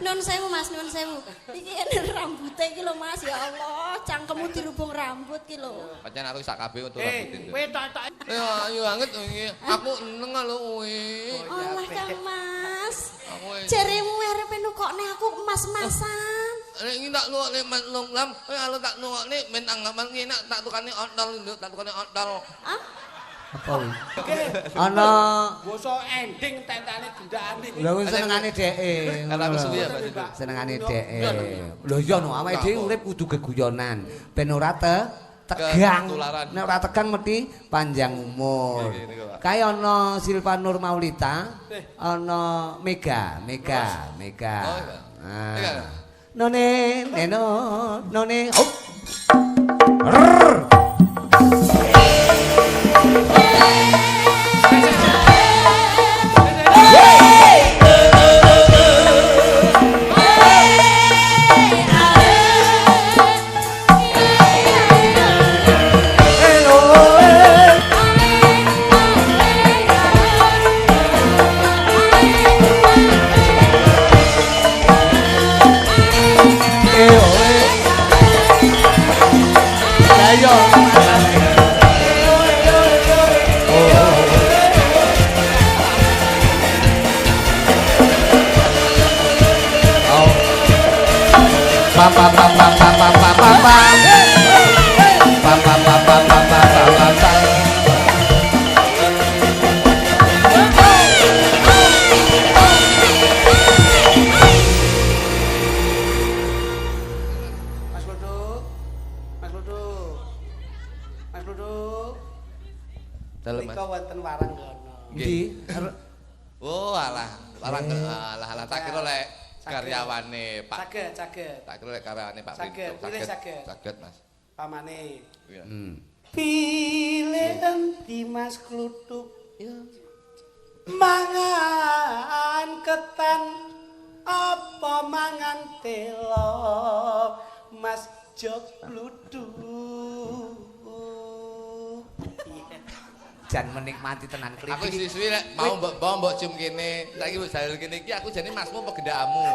Nun sewu Mas, nun sewu. Iki ene rambute iki lho Mas, ya Allah, cangkemmu dirubung rambut ki lho. Pancen aku sak kabeh untuk rambut itu. Kowe tok-tok. Ya ayu banget iki. Aku seneng lho kowe. Alah Kang Mas. Aku Jaremu arepe nukokne aku emas-emasan. Nek iki tak nukokne Mas Long Lam, kowe kalau tak nukokne men anggapan ki enak tak tukane ontol nduk, tak tukane ontol. Ah? Apa kuwi? Ana Basa ending tentane gendakane. lha kuwi senengane dheke. Karena aku suwi ya, Pak. Senengane dheke. Lho iya no, awake dhewe urip kudu geguyonan ben ora tegang. Nek ora tegang mesti panjang umur. Kae ana Silva Nur Maulita, ana Mega, Mega, Mega. Ah. None, neno, none, hop. Pam pam pam pam pam pam pam pam pam. Pam pam pam pam pam pam pam pam pam. Mas Luduk. Mas Luduk. Mas Luduk. Dalem Mas. Nika wonten waranggana. Ndi? Oh alah, warang alah alah tak kira lek karyawane Pak. Saged, saged. Tak kira lek karyawane Pak Saged, pilih saged. Saged Mas. Pamane. Iya. Pilih endi Mas Kluthuk? Mangan ketan apa mangan telo Mas Jok Kluthuk. Jan menikmati tenan klip. Aku suwi-suwi lek mau mbok mbok cium kene, saiki wis jalur kene iki aku jane masmu apa gendakmu.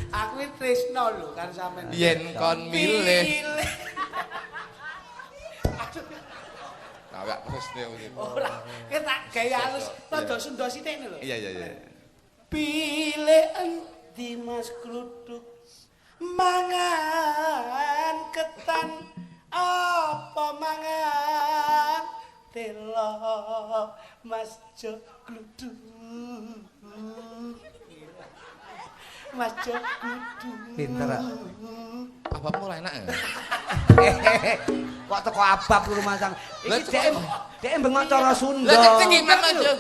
Aku iki tresno lho karo sampean. Yen kon milih. Nawak terus nek ngene. Ora, ki tak gawe halus rada Sunda sithik lho. Iya iya iya. Pilih endi Mas Kluthuk? Mangan ketan apa mangan telo Mas Jok Kluthuk. Mas Jok Kluthuk. Pinter. Ababmu ora enak ya? Kok teko abab rumah sang. Iki dhek bengok cara Sunda. Lah iki Mas Jok.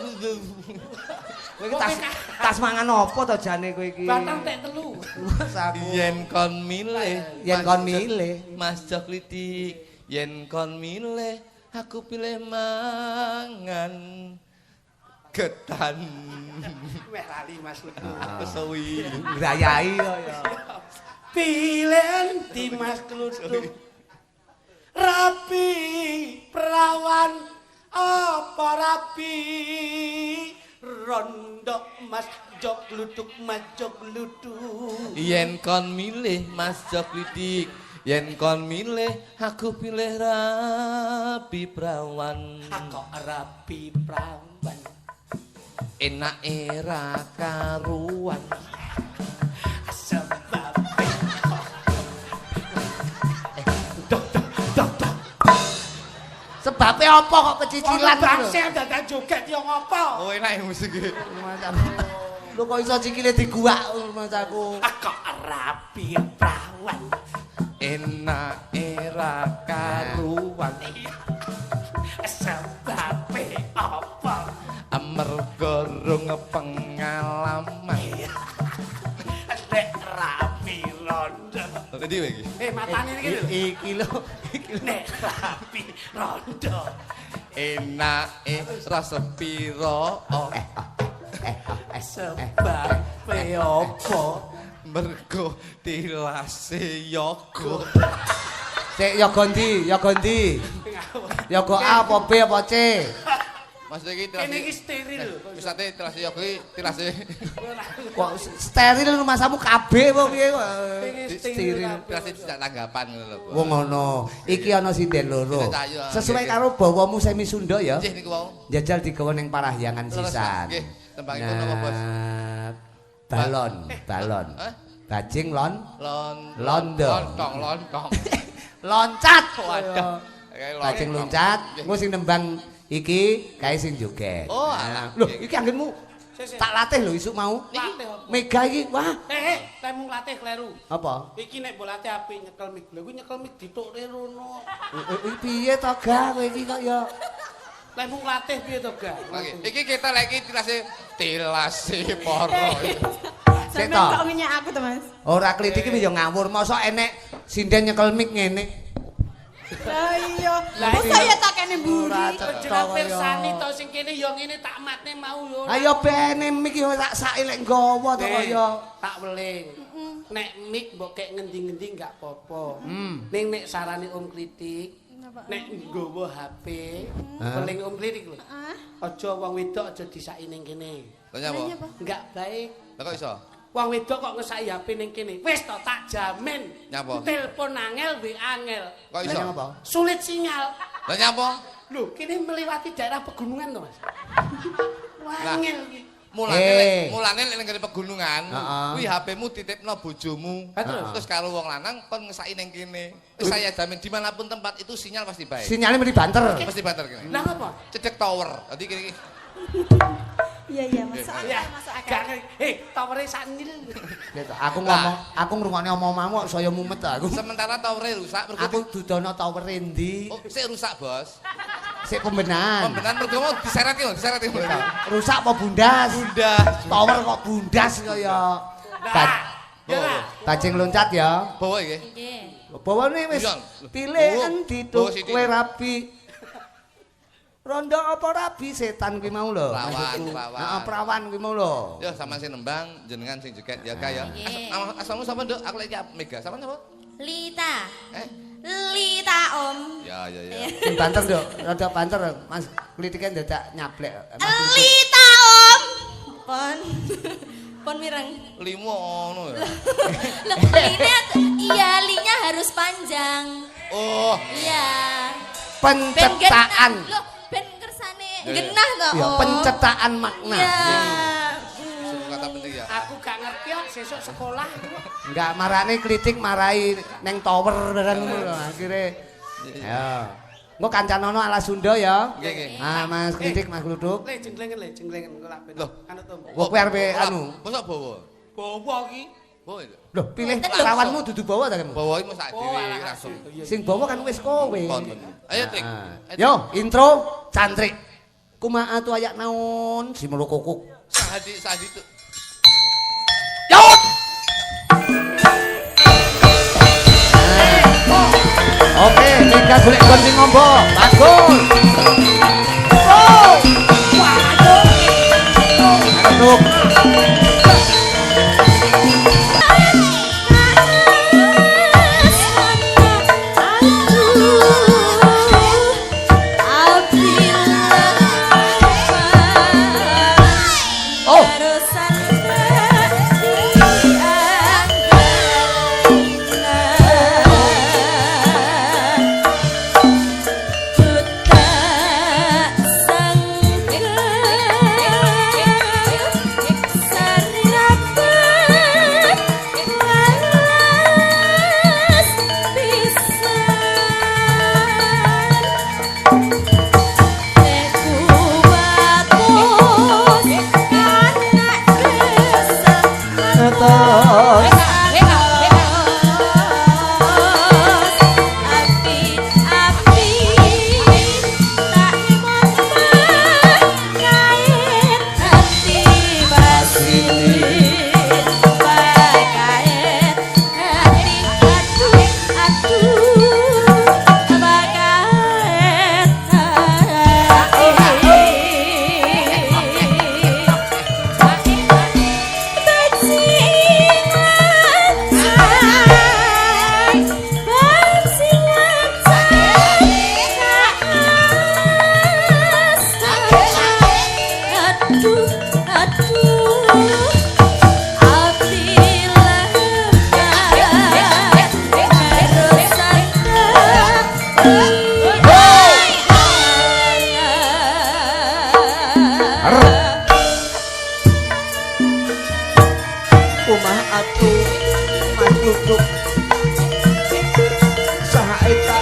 Kowe iki tas mangan apa to jane kowe iki? Batang tek telu. Mas aku. Yen kon milih, Yen kon milih. Mas Jok Klitik, yen kon milih, aku pilih mangan ketan. Meh lali Mas Kluthuk. Aku suwi. Ngrayai kok ya. Pilih endi Mas Kluthuk? Rapi perawan apa rapi rondo Mas Jok Kluthuk, Mas Jok Kluthuk. Yen kon milih Mas Jok Klitik, yen kon milih aku pilih rapi perawan. Kok rapi perawan? Enake ra karuan. Sebab dok dok dok dok. Sebabe apa kok pecicilan? Bangsa dadak joget yo ngopo? Oh enak musik iki. Lho kok iso cikile diguak mas aku. Kok rapi perawan? Enake ra karuan. Sebabe apa? Amarga rung pengalaman. Nek rapi rondo. Endi kowe iki? Matane iki lho. Iki lho, iki lho. Nek rapi rondo. Enake ra sepiro. Sebabe apa? Mergo tilase yoga. Sik yoga ndi? Yoga ndi? Yoga A apa B apa C? Maksud iki tilase. Kene iki steril lho. Misate tilase yoga iki tilase. Kok steril rumahsamu KB apa piye kok? Steril. Tilase tidak tanggapan ngono lho. Wong ngono. Iki ana sinden loro. Sesuai karo bawamu semi Sunda ya. Nggih niku wau. Jajal digawa ning Parahyangan sisan. Nggih, tembangipun napa, Bos? Balon, balon. Bajing lon londo. Lontong, lontong. Loncat. Waduh. Bajing loncat, engko sing nembang iki kae sing joget. Oh, lho, iki anggenmu tak latih lho isuk mau. Mega iki, wah. Lemu latih kleru. Apa? Iki nek mbok latih apik nyekel mic. Lha kuwi nyekel mic ditokne rono. Iki piye to, Ga? Kowe iki kok ya lemu latih piye to, Ga? Iki kita lagi tilase tilase para. Sampeyan kok ngenyak aku to, Mas? Ora klitik iki ya ngawur. Mosok enek sinden nyekel mic ngene. Lah iya. Mosok ya tak kene mburi. Jenengan pirsani to sing kene ya ngene tak matne mau yo. Ayo bene mic yo tak sake lek nggawa to kaya tak weling. Nek mic mbok kek ngendi-ngendi enggak apa-apa. Ning nek sarane Om Klitik, nek nggawa HP, weling Om Klitik lho. Aja wong wedok aja disaki ning kene. Lha nyapa? Enggak baik. Lah kok iso? Wong wedok kok ngesaki HP ning kene. Wis to tak jamin. Nyapa? Telepon angel, WA angel. Kok iso? Sulit sinyal. Lah nyapa? Lho, kene melewati daerah pegunungan to, Mas. Wah, angel iki. Mulane lek ning pegunungan, kuwi HP-mu titipno bojomu. Terus karo wong lanang kon ngesaki ning kene. Wis saya jamin dimanapun tempat itu sinyal pasti baik. Sinyalnya mesti banter. Pasti banter kene. Lah ngapa? Cedek tower. Dadi kene iki. Iya iya, masuk akal, masuk akal. Towere sak nil. Aku ngomong, aku ngrungokne omong-omongmu kok saya mumet aku. Sementara towere rusak, mergo aku dudono towere endi? Oh, sik rusak, Bos. Sik pembenahan. Pembenahan mergo mau diseret iki lho, diseret iki. Rusak apa bundas? Bundas. Tower kok bundas kaya. Bajing loncat ya. Bawa iki. Nggih. Bawane wis pilih endi tuh kowe rabi. Rondo apa rabi setan kuwi mau lho. Perawan, perawan. Heeh, perawan kuwi mau lho. Yo sampean sing nembang, jenengan sing joget ya Kak ya. Asalmu sapa, Nduk? Aku lek Mega. Sampean sapa? Lita. Lita Om. Ya ya ya. Sing banter, Nduk. Rada banter, Mas. Klitike dadak nyablek. Lita Om. Pon. Pon mireng. Limo ngono ya. Lho, line iya, linya harus panjang. Oh. Iya. Penciptaan. Loh, ben kersane genah to. Ya, penciptaan makna. Iya. Kata penting ya. Aku gak ngerti kok sesuk sekolah. Enggak marane klitik marai neng tower barang ngono lho akhire. Ya. Engko kancanono ala Sunda ya. Nggih, nggih. Ah, Mas Klitik, Mas Gluduk. Le jenglengen, le jenglengen engko lak ben. Anut to. Wah, kowe arepe anu. Mosok bawa. Bawa iki. Bawa itu. Loh, pilih perawanmu dudu bawa ta kamu? Bawa iki mung sak dhewe langsung. Sing bawa kan wis kowe. Ayo, Trik. Yo, intro cantrik. Kumaha tu ayak naon si melukukuk. Sahadi sahadi tu. Yo! Oke, Mega golek gon sing ngombo. Bagus. Oh! Waduh. Aduh. Bajingan Omah atuh Mas Kluthuk saha eta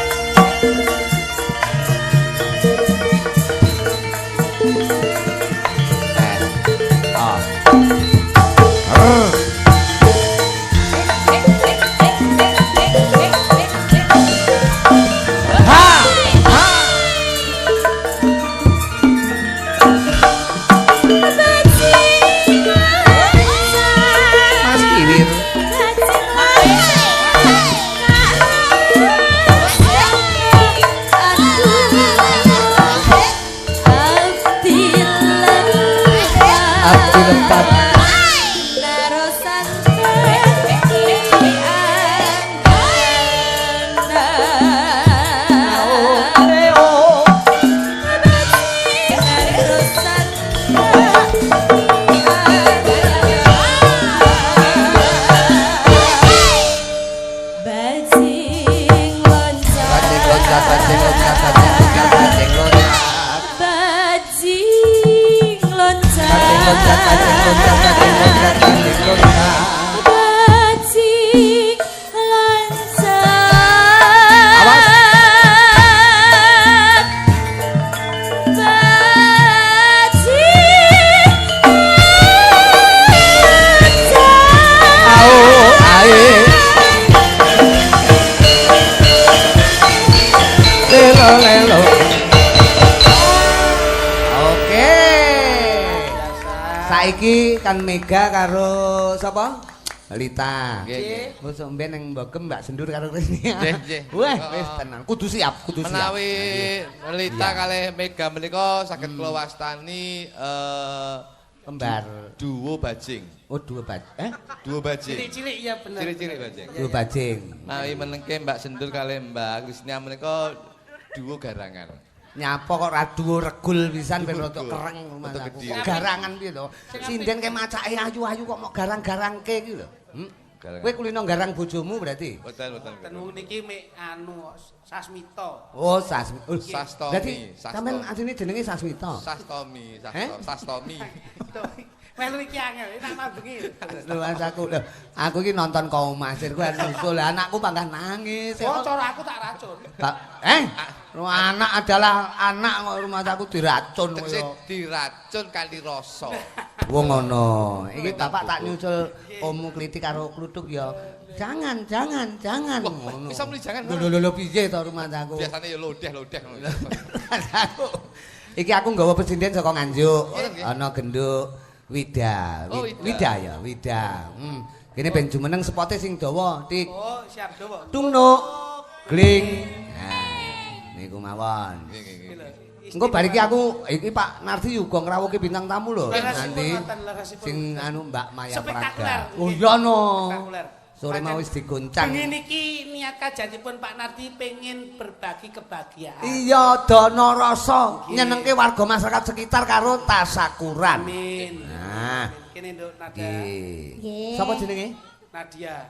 Saiki kan Mega karo sapa? Lita. Nggih, nggih. Wis mben nang Mbogem Mbak Sendur karo Krisnia. Nggih, nggih. Wah, wis tenan. Kudu siap, kudu siap. Menawi Lita kalih Mega menika saged kula wastani kembar duo bajing. Oh, duo bajing. Eh? Duo bajing. Cilik-cilik ya bener. Cilik-cilik bajing. Duo bajing. Menawi menengke Mbak Sendur kalih Mbak Krisnia menika duo garangan. Nyapa kok ra duo regul pisan ben rada kereng rumahku. Kok garangan piye to? Sinden ke macake ayu-ayu kok mok garang-garangke iki lho. Kowe kulino garang bojomu berarti? Boten, boten. Ten wong niki mek anu Sasmita. Oh, Sasmita. Sastomi. Berarti sampean asline jenenge Sasmita. Sastomi, Sastomi. Melu iki angel, tak mambengi. Lho aku lho, aku iki nonton Komasir kuwi nyusul anakku panggah nangis. Oh, cara aku tak racun. Eh, anak adalah anak kok rumah aku diracun kowe. Diracun kanthi rasa. Wong ngono. Iki bapak tak nyusul Om Klitik karo Kluthuk ya. Jangan, jangan, jangan ngono. Bisa muni jangan. Lho lho lho piye to rumah aku? Biasane ya lodeh-lodeh ngono. Iki aku nggawa pesinden saka Nganjuk. Ana genduk Wida. Oh, Wida ya, Wida. Kene ben jumeneng spote sing dawa, Tik. Oh, siap dawa. Tungno. Gling. Nah, niku mawon. Engko bar iki aku iki Pak Nardi uga ngrawuhke bintang tamu lho. Nanti sing anu Mbak Maya Praga. Oh iya no. Sore mau wis digoncang. Bengi niki niat kajanipun Pak Nardi pengen berbagi kebahagiaan. Iya, dana rasa nyenengke warga masyarakat sekitar karo tasakuran. Amin. Nah, kene Nduk Nadia. Nggih. Sapa jenenge? Nadia.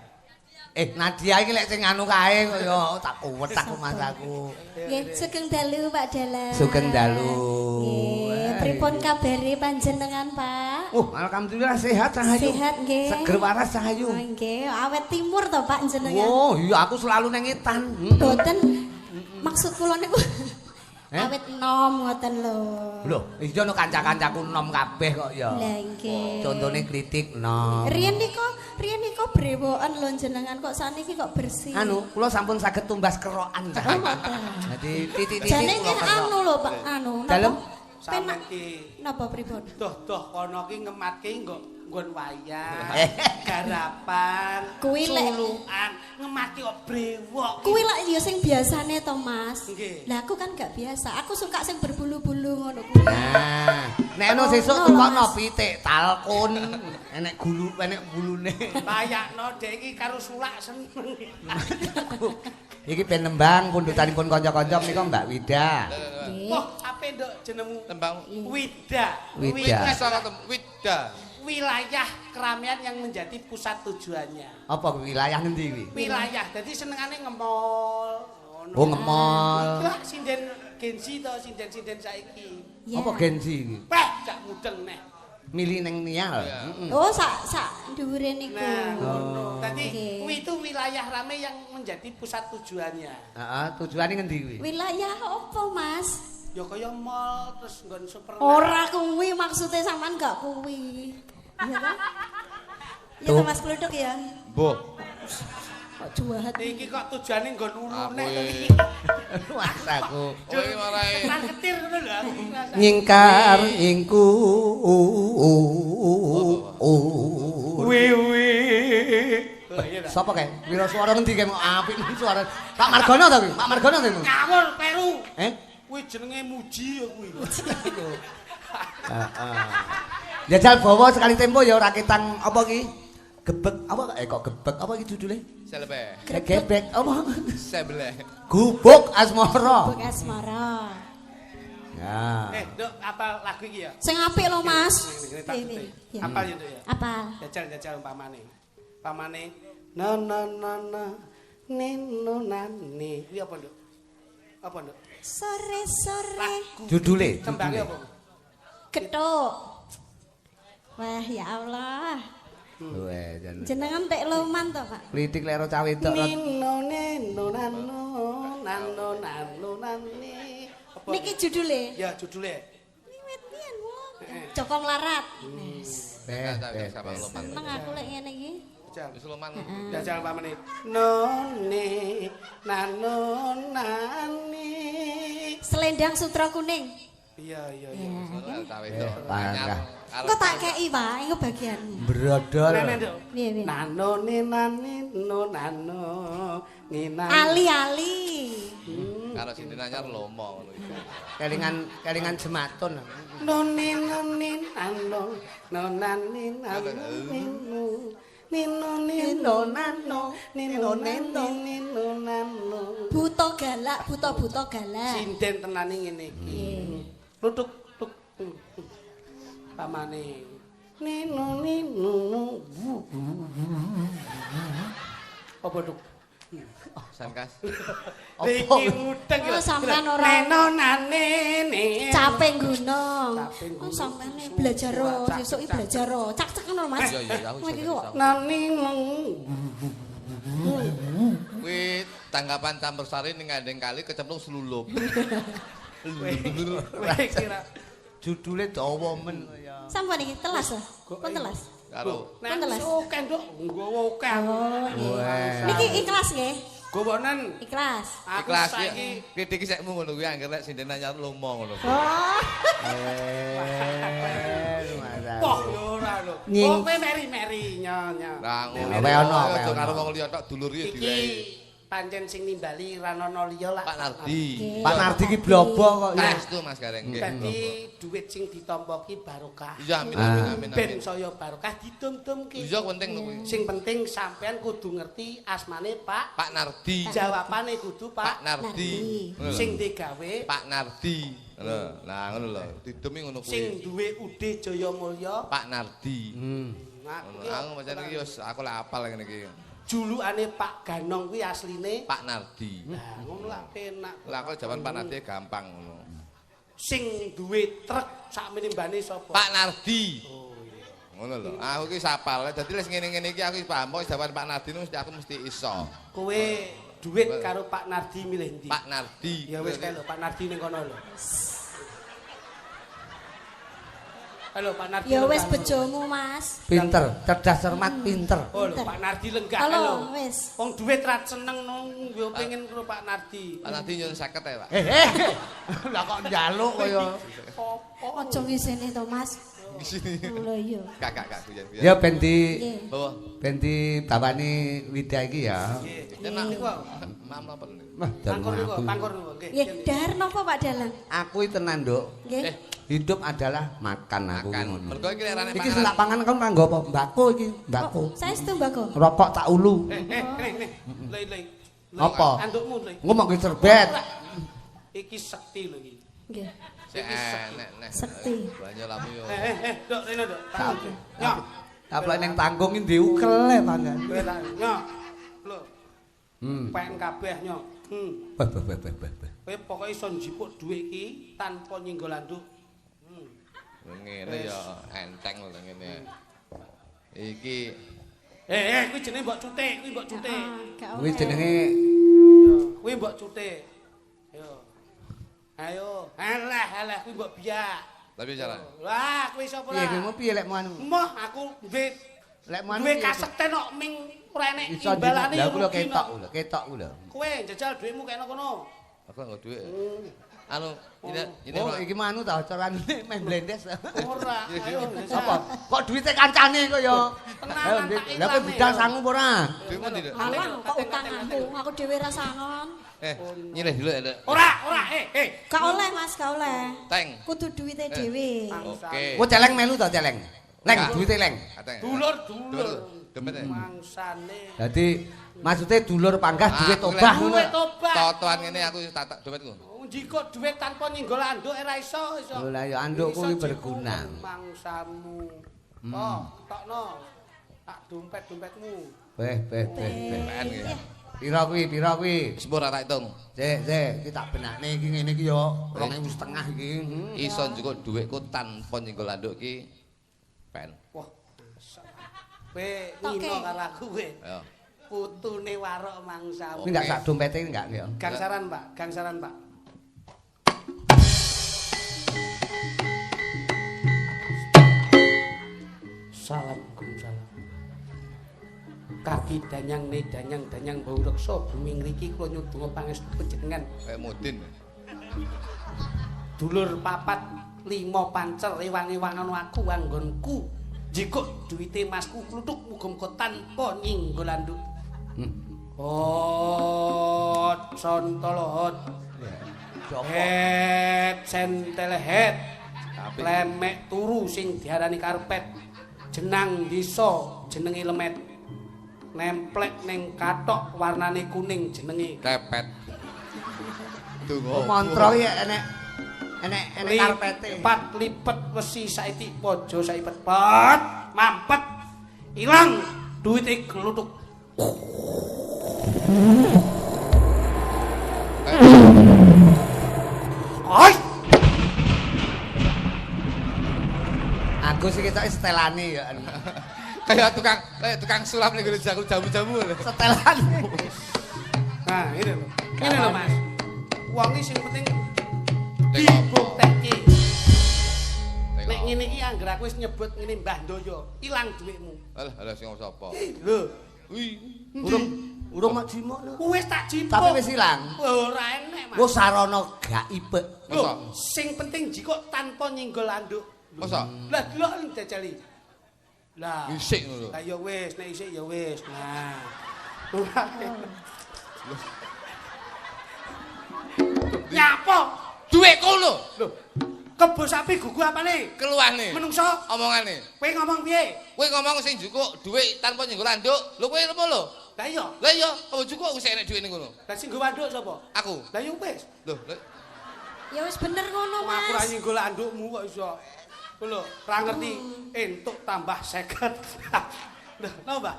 Nadia iki lek sing anu kae kaya tak kuwetak Mas aku. Nggih, sugeng dalu Pak Dalang. Sugeng dalu. Nggih, pripun kabare panjenengan, Pak? Oh, alhamdulillah sehat Cahayu. Sehat nggih. Seger waras Cahayu. Oh, nggih, awet timur to Pak jenengan. Oh, iya aku selalu nang etan. Mboten. Maksud kula niku awet nom ngoten lho. Lho, iya no kanca-kancaku nom kabeh kok ya. Lah nggih. Contone Klitik nom. Riyen nika brewoken lho jenengan kok saniki kok bersih. Anu, kula sampun saged tumbas kerokan. Dadi titik-titik. Jane nggih anu lho Pak, anu. Dalem sampean ki napa pripun? Doh-doh kono ki ngematke nggon wayang, garapan, sulukan, ngematke kok brewok. Kuwi lak ya sing biasane to, Mas. Lah aku kan gak biasa. Aku suka sing berbulu-bulu ngono kuwi. Nah, nek ono sesuk tukokno pitik talkun, enek gulu, enek bulune. Layakno dek iki karo sulak seneng. Iki ben nembang pundutanipun kanca-kanca menika Mbak Wida. Wah, ape nduk jenengmu? Tembang Wida. Wida. Wida. Wilayah keramaian yang menjadi pusat tujuannya. Apa wilayah ngendi kuwi? Wilayah. Dadi senengane ngemol. Oh, ngemol. Iki sinden Genzi to, sinden-sinden saiki. Apa Genzi iki? Peh, jak mudeng neh. mili ning Nial. Oh, sak dhuwure niku. Nah, ngono. Dadi kuwi itu wilayah rame yang menjadi pusat tujuannya. Heeh, tujuane ngendi kuwi? Wilayah apa, Mas? Ya kaya mall terus nggon supermarket. Ora kuwi maksude sampean gak kuwi. Iya ta? Iya ta Mas Kluduk ya? Mbah. Kok jahat. Iki kok tujuane nggon urune to iki. Wah, aku. Kowe marai. Ketir ngono lho aku. Nyingkar ingku. Wiwi. Sapa kae? Wira swara ngendi kae apik suara. Pak Margono ta kuwi? Pak Margono ta kuwi? Ngawur Peru. Eh? Kuwi jenenge Muji ya kuwi. Heeh. Jajal bawa sekali tempo ya ora ketang apa ki? Gebek apa kok gebek apa iki judule? Selebe. Gebek apa? Sebele. Gubuk Asmara. Gubuk Asmara. Ya. Nduk, apal lagu iki ya? Sing apik lho, Mas. Apal ya, Nduk ya? Apal. Jajal-jajal umpamane. Pamane na na na na nino nani. Kuwi apa, Nduk? Apa, Nduk? Sore-sore. Judule, tembange apa? Gethuk. Wah, ya Allah. Weh, jenengan tek loman to, Pak? Klitik lek ro cah wedok. Nino nino nano nano nano nani. Niki judule? Ya, judule. Wiwit pian mula. Joko Mlarat. Seneng aku lek ngene iki. Wis loman. Jajal pamane. None nano nani. Selendang sutra kuning. Iya iya iya. Engko tak kei, Pak, engko bagianmu. Brodol. Piye piye. Nano ni nani no nano ni nani. Ali-ali. Karo sing anyar lomo ngono iki. Kelingan jematun. No ni no ni nano no nani nano nino. Nino nino nano nino nino nino nano. Buta galak, buta-buta galak. Sinden tenane ngene iki. Lutuk tuk. Pamane. Nino nino no. Apa duk? Sangkas. Iki mudeng lho. Sampean ora neno nane ne. Capek gunung. Oh sampean belajar ro, sesuk iki belajar ro. Cak-cak ngono Mas. Iya iya aku iso. Nani Kuwi tanggapan campur sari ning gandeng kali kecemplung selulup. Kowe kira judule dawa men kaya. Sampun iki telas lho. Pun telas. Karo. Pun telas. Oke, Nduk, nggawa akeh. Niki ikhlas nggih. Gowonen. Ikhlas. Ikhlas iki. Kritik sekmu ngono kuwi anggere lek sinden anyar lomo ngono. Oh. Poh yo ora lho. Oh kowe meri-meri nya-nya. Lah ngono. Ono karo wong liya tok dulur iki diwehi. Pancen sing nimbali ranono liya lak Pak Nardi. Pak Nardi ki blobo kok ya. Itu Mas Gareng nggih. Dadi dhuwit sing ditampa ki barokah. Iya amin amin amin. Ben saya barokah didum-dumke. Iya penting lho kuwi. Sing penting sampean kudu ngerti asmane Pak Pak Nardi. Jawabane kudu Pak Nardi. Sing digawe Pak Nardi. Ngono. Lah ngono lho, didumi ngono kuwi. Sing duwe UD Jayamulya Pak Nardi. Aku pancen iki wis aku lak apal ngene iki. Julukane Pak Ganong kuwi asline Pak Nardi. Lah ngono lak penak. Lah kok jawaban Pak Nardi gampang ngono. Sing duwe truk sakmene mbane sapa? Pak Nardi. Oh iya. Ngono lho. Aku iki sapal. Dadi lek ngene-ngene iki aku wis paham kok jawaban Pak Nardi mesti aku mesti iso. Kowe duit karo Pak Nardi milih ndi? Pak Nardi. Ya wis kae lho Pak Nardi ning kono lho. Halo Pak Nardi. Ya wis bejomu Mas. Pinter, cerdas cermat pinter. Oh lho Pak Nardi lenggah lho. Wis. Wong duit ra seneng nang yo pengen karo Pak Nardi. Pak Nardi nyun 50 ya, Pak. Lah kok njaluk kaya opo? Aja ngisini to Mas. Ngisini. Lho iya. Gak gak guyon. Ya ben di ben dibawani Wida iki ya. Nggih. Enak niku. Mam napa niku? Pangkur niku, pangkur niku nggih. Nggih, dahar napa Pak Dalang? Aku iki tenan, Nduk. Nggih. Hidup adalah makan aku ngono. Mergo iki lek iki sing tak pangan kon nganggo apa? Mbako iki, mbako. Oh, saestu mbako. Rokok tak ulu. Nih. Lei. Apa? Andukmu lei. Engko mok serbet. Iki sekti lho iki. Nggih. Nek. Sekti. Banyak lamu yo. Nduk, rene nduk. Nyok. Taplok ning tanggung iki diukel e panggan. Kowe tak nyok. Lho. Peng kabeh nyok. Beh. Kowe pokoke iso njipuk dhuwit iki tanpa nyenggol anduk. Ngene ya enteng lho ngene. Iki kuwi jenenge mbok cutik, kuwi mbok cutik. Kuwi jenenge kuwi mbok cutik. Yo. Ayo, alah alah kuwi mbok biak. Lah piye carane? Wah, kuwi sapa lah? Piye kuwi piye lekmu anu? Moh aku duwe lekmu anu. Duwe kasekten kok ming ora enek imbalane. Lah kuwi ketok lho, ketok kuwi lho. Kowe njajal dhuwitmu kene kono. Aku nggo dhuwit. Anu, ini oh, iki mah anu ta carane meh blendes. Ora. Apa? Kok duwite kancane kok ya? Tenanan. Lah kowe budal sangu apa ora? Duwitmu ndi? Alah, kok utang aku. Aku dhewe ra sangon. Nyilih dulu ya. Ora, ora, Gak oleh Mas, gak oleh. Teng. Kudu duwite dhewe. Oke. Kowe celeng melu ta celeng? Leng duwite leng. Dulur, dulur. Dompete. Mangsane. Dadi maksude dulur panggah duwit obah ngono. Duwit obah. Totoan ngene aku tak dompetku. Njikuk duit tanpa nyinggol anduk ora iso iso. Lho lah ya anduk kuwi berguna. Mangsamu. Oh, tokno. Tak dompet-dompetmu. Beh. Pira kuwi, pira kuwi? Wis ora tak hitung. Sik, sik, iki tak benakne iki ngene iki ya 2.500 iki. Iso njukuk dhuwitku tanpa nyinggol anduk iki pen. Wah. Kowe ngino karo aku kowe. Ayo. Putune warok mangsamu. Kuwi enggak sak dompete enggak ya. Gangsaran, Pak. Gangsaran, Pak. Salam salam. Kaki danyang ne danyang danyang bau reksa bumi ngriki kula nyudunga pangestu panjenengan. Kayak mudin. Dulur 4 5 pancer ewang-ewangan aku anggonku. Jikuk duwite masku kluthuk muga-muga tanpa nyinggol anduk. Hot sontolohot. Het sentelehet. Lemek turu sing diarani karpet. Jenang desa jenenge lemet. Nemplek ning kathok warnane kuning jenenge kepet. Donga. Mantra iki enek enek karpete. Lipat lipet wesi saiki pojo saipet pet mampet ilang duwite gluthuk. Oi. Aku sih ketoke setelane ya. Kayak tukang sulap ning ngene jamu-jamu lho. Setelane. Nah, ngene lho. Ngene lho, Mas. Wong iki sing penting dibuktekke. Nek ngene iki anggere aku wis nyebut ngene Mbah Ndoyo, ilang dhuwitmu. Alah, alah sing sapa? Lho. Kuwi urung mak jimuk lho. Wis tak jipuk. Tapi wis ilang. Ora enek, Mas. Wis sarana gaib. Lho, sing penting jikuk tanpa nyinggol anduk. Masa? Lah delok jajali. Lah. Isik ngono. Lah ya wis, nek isik ya wis. Nah. Nyapa? Duitku lho. Lho. Kebo sapi gugu apane? Keluhane. Menungso omongane. Kowe ngomong piye? Kowe ngomong sing njukuk dhuwit tanpa nyenggol anduk. Lho kowe apa lho? Lah iya. Lah iya, apa njukuk wis enek dhuwit ning kono. Lah sing nggo anduk sapa? Aku. Lah ya wis. Lho, ya wis bener ngono, Mas. Aku ora nyenggol andukmu kok iso. Lho, ora ngerti entuk tambah 50. Lho, napa, Mbah?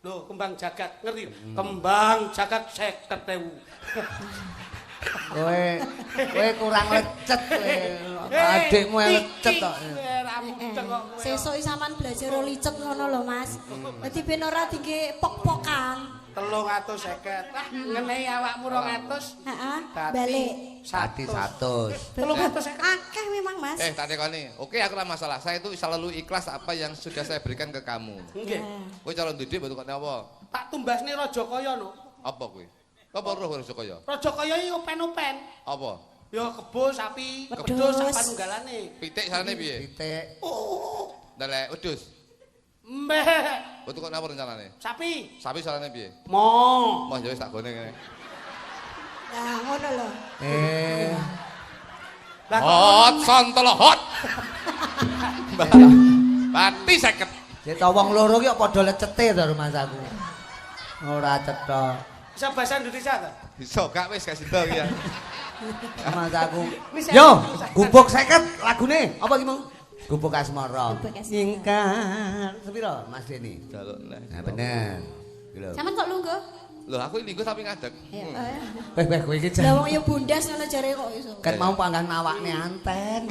Lho, kembang jagat ngerti? Kembang jagat 50.000. Kowe kurang lecet kowe. Adikmu yang lecet kok. Sesuk sampean belajar licet ngono lho, Mas. Dadi ben ora dingge pok-pokan. 350. Ah, ngenehi awakmu 200. Heeh, balik. 100. 350. Akeh memang, Mas. Tak tekoni. Oke, aku ora masalah. Saya itu selalu ikhlas apa yang sudah saya berikan ke kamu. Nggih. Kowe calon didik mbok tukokne apa? Tak tumbasne Rajakaya no. Apa kuwi? Apa roh Rajakaya? Rajakaya iki open-open. Apa? Ya kebo sapi, wedhus sak panunggalane. Pitik sarane piye? Pitik. Oh. Ndelek wedhus. Mbeh. Mbok tukokne apa rencanane? Sapi. Sapi sarane piye? Mo. Mo ya wis tak gone ngene. Lah ngono lho. Lah hot sontolo hot. Pati 50. Sik to wong loro ki kok padha lecete to rumahsaku. Ora cetha. Bisa bahasa Indonesia ta? Bisa gak wis gak sida iki ya. Rumahsaku. Yo, gubuk 50 lagune. Apa ki mau? Gubuk Asmara. Nyingkar sepiro Mas Deni? Jaluk neh. Nah bener. Iki lho. Sampeyan kok lungguh? Lho aku lingguh tapi ngadeg. Ya. Weh weh kowe iki Lah wong ya bundas ngono jare kok iso. Ket mau panggang nawakne anten.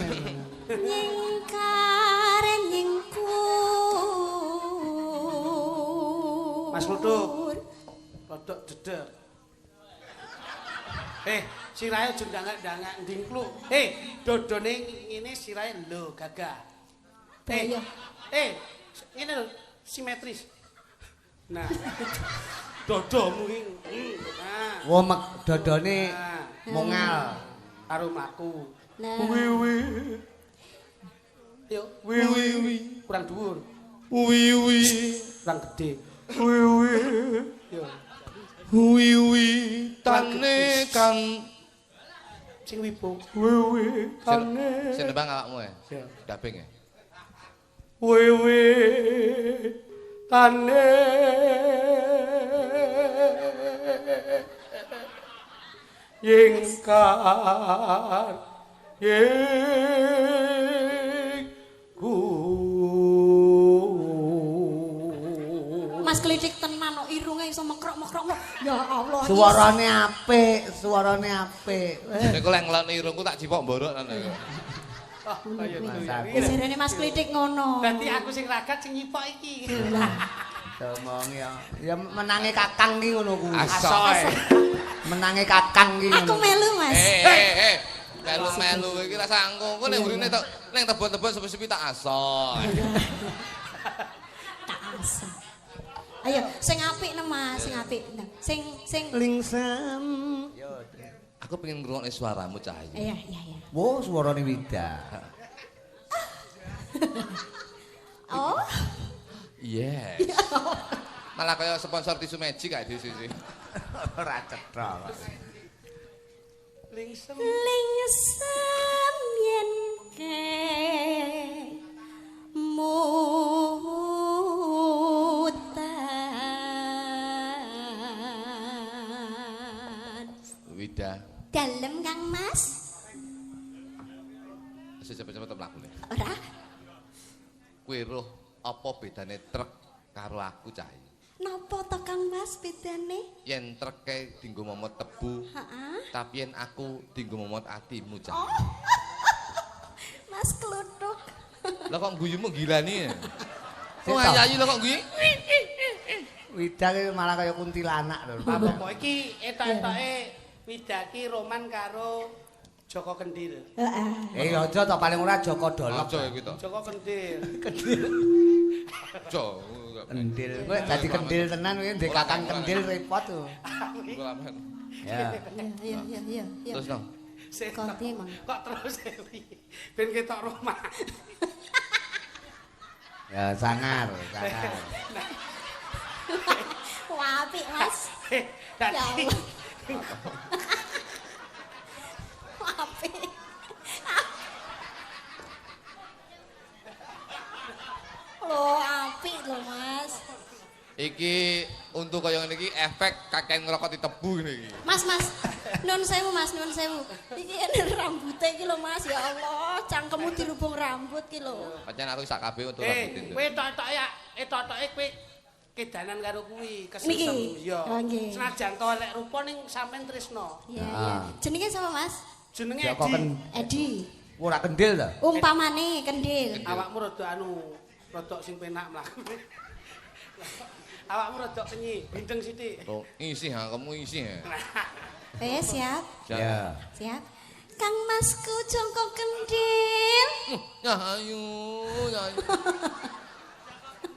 Nyingkar nyingkur. Mas Kluthuk. Rodok dedek. Sirahe aja ndangak-ndangak ndingkluk. Dodone ngene sirahe lho gagah. Iya. Ngene lho simetris. Nah. Dodomu iki. Nah. Wo mek dodone mongal karo mlaku. Nah. Wiwi. Yo, Wiwi. kurang dhuwur, Wiwi. kurang gede. Wiwi. Yo, Wiwi tane kang sing wibu. Wiwi tane. Sing nembang awakmu ya? Ya. Dubbing ya? Wiwi tane yingkar yingku. Mas Klitik tenan kok irunge iso mekrok-mekrok. Ya Allah. Suarane apik, suarane apik. Nek lek ngelokne irungku tak cipok mborok ngono. Oh, kaya Jarene Mas Klitik ngono. Berarti aku sing ragat sing nyipok iki. Omong ya. Ya menange kakang ki ngono kuwi. Asoy. Menange kakang ki Aku ngono. melu, Mas. Melu-melu iki rasa angko. Engko ning mburine tok ning tebon-tebon sepi-sepi tak asoy. Tak asah. Ayo, sing apik neh Mas, sing apik. Nah, sing sing Lingsem. Aku pengen ngrungokne suaramu Cahaya. Iya, iya, iya. Wo suarane Wida. Oh. Yes. Malah kaya sponsor tisu magic kae di sisi. Ora cetha. Lingsem. Lingsem yen ke mutan. Wida. Dalem Kang Mas? Wis cepet-cepet mlakune. Ora. Kowe roh apa bedane truk karo aku Cahaya? Napa to Kang Mas bedane? Yen treke dienggo momot tebu, Heeh. tapi yen aku dienggo momot atimu Cahaya. Oh. Mas Kluthuk. Lah kok guyumu gilani ya? Sik Wong to. ayu lho kok guyu. Wida ki malah kaya kuntilanak lho. Apa iki etok-etoke Wida ki roman karo Joko Kendil. Heeh. Eh aja to paling ora Joko Dolok. Aja kuwi to. Joko Kendil. Kendil. Aja. Kendil. Kowe dadi kendil tenan kowe ndek kakang kendil repot to. Ya. Iya, iya, iya, iya. Terus no. Kok piye, Mang? Kok terus ben ketok roman. Ya sangar, sangar. Wah, apik, Mas. Ya Dadi Allah. Apik. Loh, apik lho, Mas. Iki untuk kaya ngene iki efek kakean ngerokok di tebu ngene iki. Mas, Mas. Nun sewu, Mas, nun sewu. Iki ene rambute iki lho, Mas. Ya Allah, cangkemmu dirubung rambut iki lho. Pancen aku sak kabeh untuk rambut kowe etok-etoke ya, etok-etoke kowe kedanan karo kuwi, Niki? kesusem ya. Oh, nggih. Senajan to elek rupa ning sampean tresno. Iya, iya. Jenenge sapa, Mas? Jenenge Joko Edi. Ken Edi. ora kendil to. Umpamane kendil. Awakmu rada anu, rada sing penak mlakune. Awakmu rada kenyi, bindeng sithik. Oh, isi ha, kamu isi ha. Siap. Ya. Siap. Kang Masku jongko kendil. Ya ayu, ya ayu.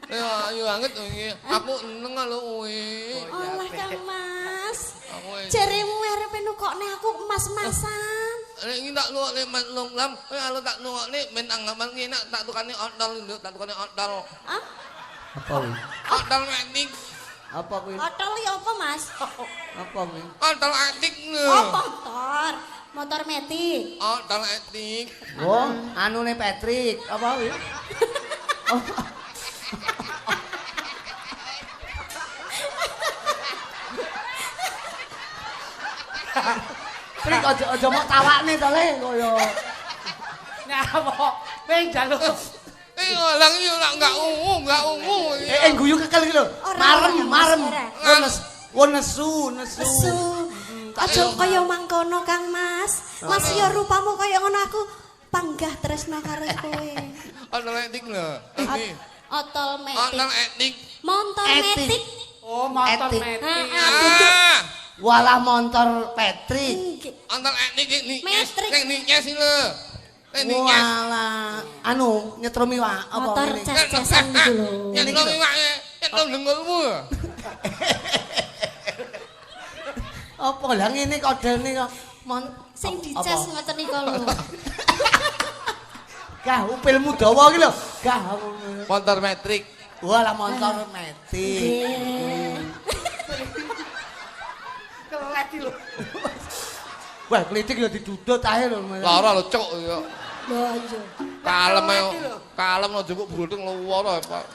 Ya ayu banget iki. Aku seneng lho kowe. Alah Kang Mas. Aku Jaremu arepe nukokne aku emas-emasan. Nek iki tak nukokne men long lam, kowe alo tak nukokne men anggapan ki enak tak tukane otol, nduk, tak tukane otol. Ah, Apa kuwi? Otol metik, Apa kuwi? otol ya apa, Mas? Apa kuwi? otol atik lho. Oh, motor. Motor metik. Otol etik. Oh, anune Patrick, apa kuwi? Trik aja aja mok tawakne to le kaya. Nyapa? Kowe njaluk. Lang iki ora enggak ungu, enggak ungu. Eh guyu kekel iki lho. Ora, Marem, ora, marem. ora. Lemes. Wo nesu, nesu. Nesu. Aja kaya mangkono Kang Mas. Mas ya rupamu kaya ngono aku panggah tresno karo kowe. Ono etik lho. Ini. Otol Ono metik. etik. Motor metik. Oh, motor Etik. metik. Ah, Walah motor Patrick. Nggih. ono etik iki Metrik. Ning ninyes iki lho. Ning ninyes. Walah, anu nyetrum iwak apa Motor ngene? ces-cesan niku lho. Nyetrum iwake, nyetrum dengkulmu. Apa lah ngene kodene kok mon Sing dicas ngoten niku lho. Gah upilmu dawa iki lho. Gah Motor metrik. walah motor metik. Nggih. Kelek iki lho. Wah, klitik ya didudut ae lho. Lara lho cuk ya. Lho iya. Kalem ayo. Kalem lho njupuk brudung lara Pak.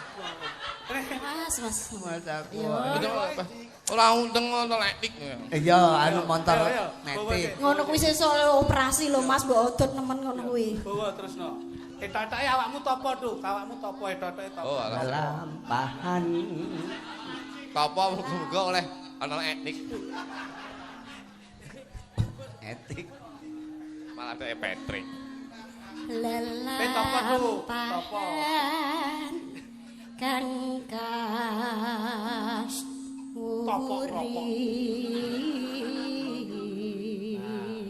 Mas, Mas. Mas aku. Ora unteng ono etik. Iya, anu motor Ayo, ayo. metik. Ngono kuwi sesuk operasi lho Mas, mbok odot nemen ngono kuwi. Bawa terusno. Etotoke awakmu topo, Duk? Awakmu topo etotoke topo. Oh, alah. Lampahan. Apa muga-muga oleh ana etik. Etik. Malah ada Patrick. Eh, topo, Duk? Topo. Lelampahan kang kas Topo, topo.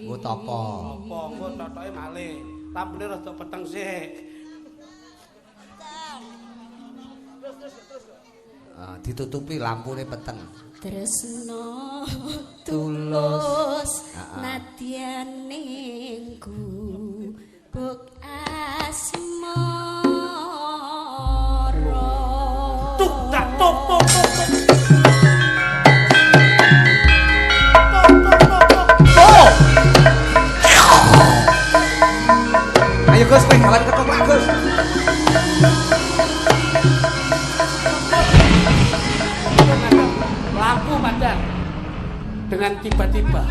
Nggo topo. Apa engko totoke malih. Lampune rada peteng sik. Ah, ditutupi lampune peteng. Tresno Tulus. tulus Ah, ah. nadyan ning gubuk asmara. Tuk tak tuk tuk tuk tuk. Tuk tuk tuk tuk. Oh. Ayo Gus, kowe gawan ketoprak Gus. Lampu padang. Dengan tiba-tiba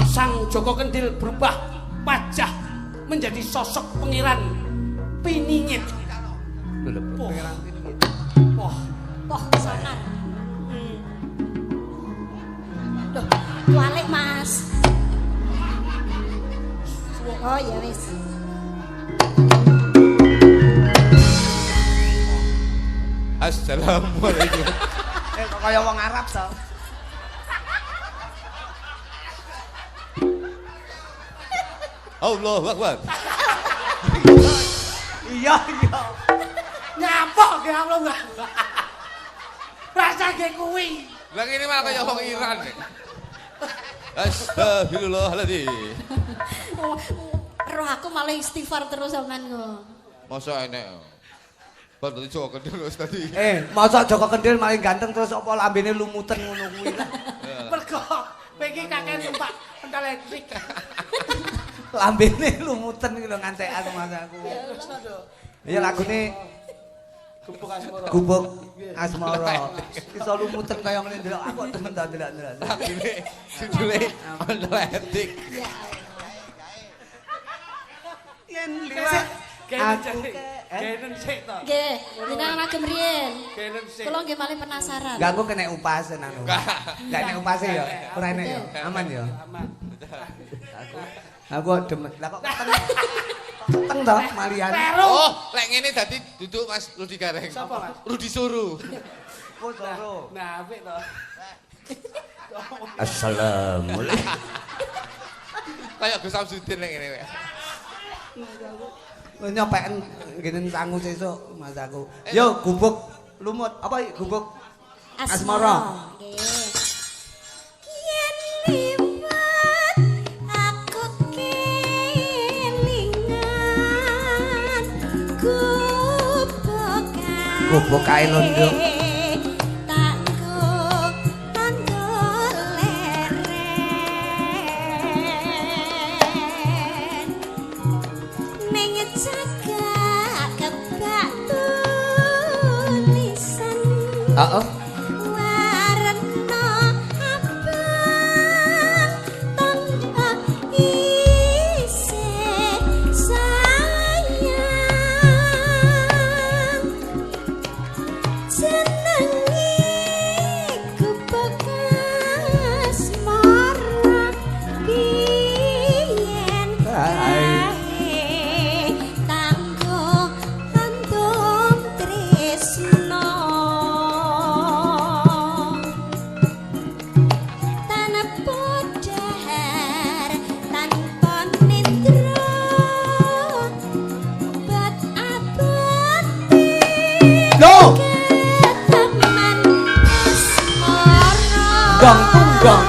Sang Joko Kendil berubah wajah menjadi sosok pangeran Piningit. Lho, Pangeran Piningit. Wah, Poh sonar. Loh, kualik Mas. Oh ya wis. Assalamualaikum. Eh kok kaya wong Arab to. Allahu Akbar. Iya, iya. nyapok ge Allah enggak. Rasa ge kuwi. Lah ngene malah kaya wong Iran. Astagfirullahaladzim. Oh, roh aku malah istighfar terus sampean kok. Masa enek. Bar dadi Joko Kendil wis tadi. Eh, masa Joko Kendil maling ganteng terus apa lambene lumuten ngono kuwi lah. Mergo kowe iki kakek numpak pentol elektrik. Lambene lumuten iki lho ngantekan mas aku. Iya lagune Gubuk Asmara. Gubuk Asmara. Iso lumuten kaya ngene ndelok aku kok demen ta ndelok-ndelok. Lagune judule ono etik. Ya Allah. Yen liwat Aku genen sik to. Nggih, jenengan agem riyen. Genen sik. Kula nggih malih penasaran. Enggak aku kena upase anu. Enggak kena upase ya. Ora enek ya. Aman ya. Aman. Aku kok demen. Lah kok peteng. Peteng to malian. Kleru. Oh, lek ngene dadi duduk Mas Rudi Gareng. Sapa, Mas? Rudi Suru. Oh, soro. Nah, apik to. Assalamualaikum. Kayak Gus Samsudin lek ngene. Nyopeken ngene sangu sesuk Mas aku. Yo gubuk lumut apa iki gubuk Asmara. Nggih. Yen liwat aku kelingan gubuk kae. Gubuk kae lho, Nduk. Tak nggo tandha leren. Ning cagak kebak tulisan. Heeh. Warna abang tanpa isih sayang. Tunggong tunggong.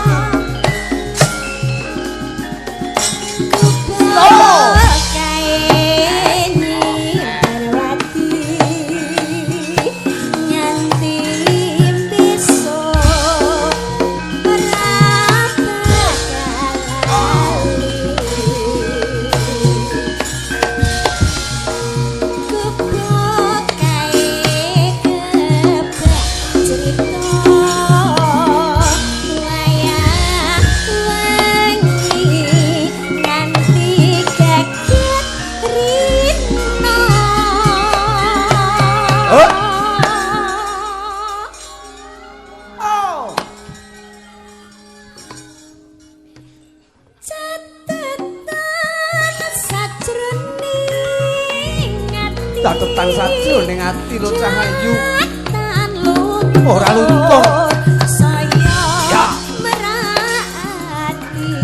Catetan sajroning ati lo cah ayu ora luntur saya merati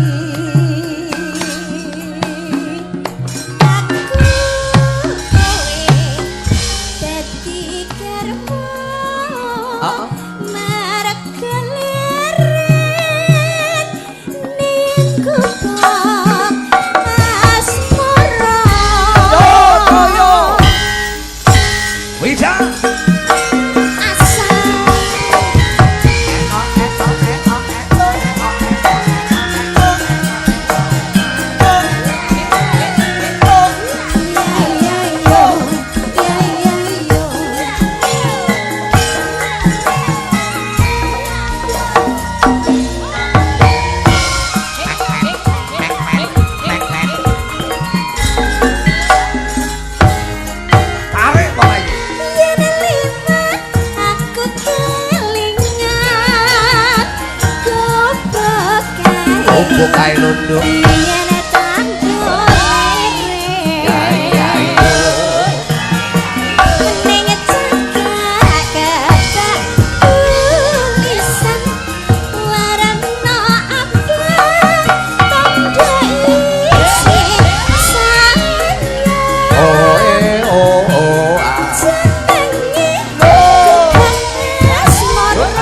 aku kowe dadi garwa marek leren ning gubuk asmara. Yo Wida. Kae lunduk yen tandur ya ya ning cakak tulisan warna abang tandha isi sayang oh e o o a jenenge asmara.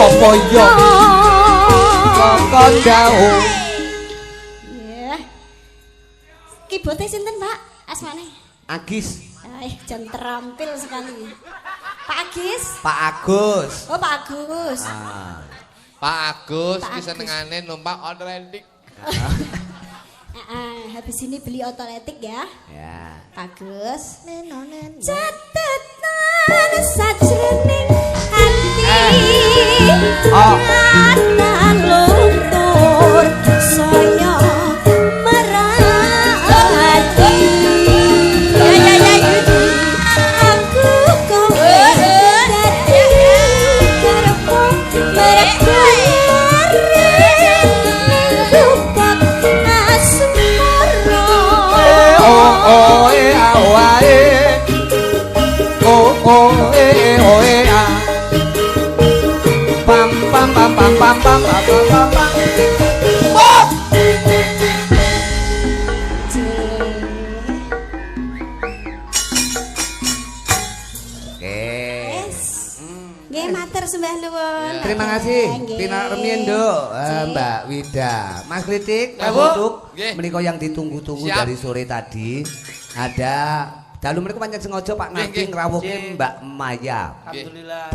Apa yo kok jauh. Nggih. Kibote sinten, Pak? Asmane? Agis. Jan terampil sekali. Pak Agis? Pak Agus. Oh, Pak Agus. Ah. Pak Agus iki senengane numpak otoletik. Habis ini beli otoletik ya. Ya. Pak Agus. Catetan sajroning ati. Oh. Tan luntur saya merati. Ya ya ya. Aku kowe dadi garwa mereka ning gubuk asmara. O o e a o a e o o e o e a pam pam pam pam pam pam pam pam pam. Nggih, matur sembah nuwun. Terima kasih. Pinak remin, Nduk, Mbak Wida. Mas Kritik, Mas Utuk, menika yang ditunggu-tunggu dari sore tadi ada dalu menika pancen sengaja Pak Nardi ngrawuhke Mbak Maya. Alhamdulillah.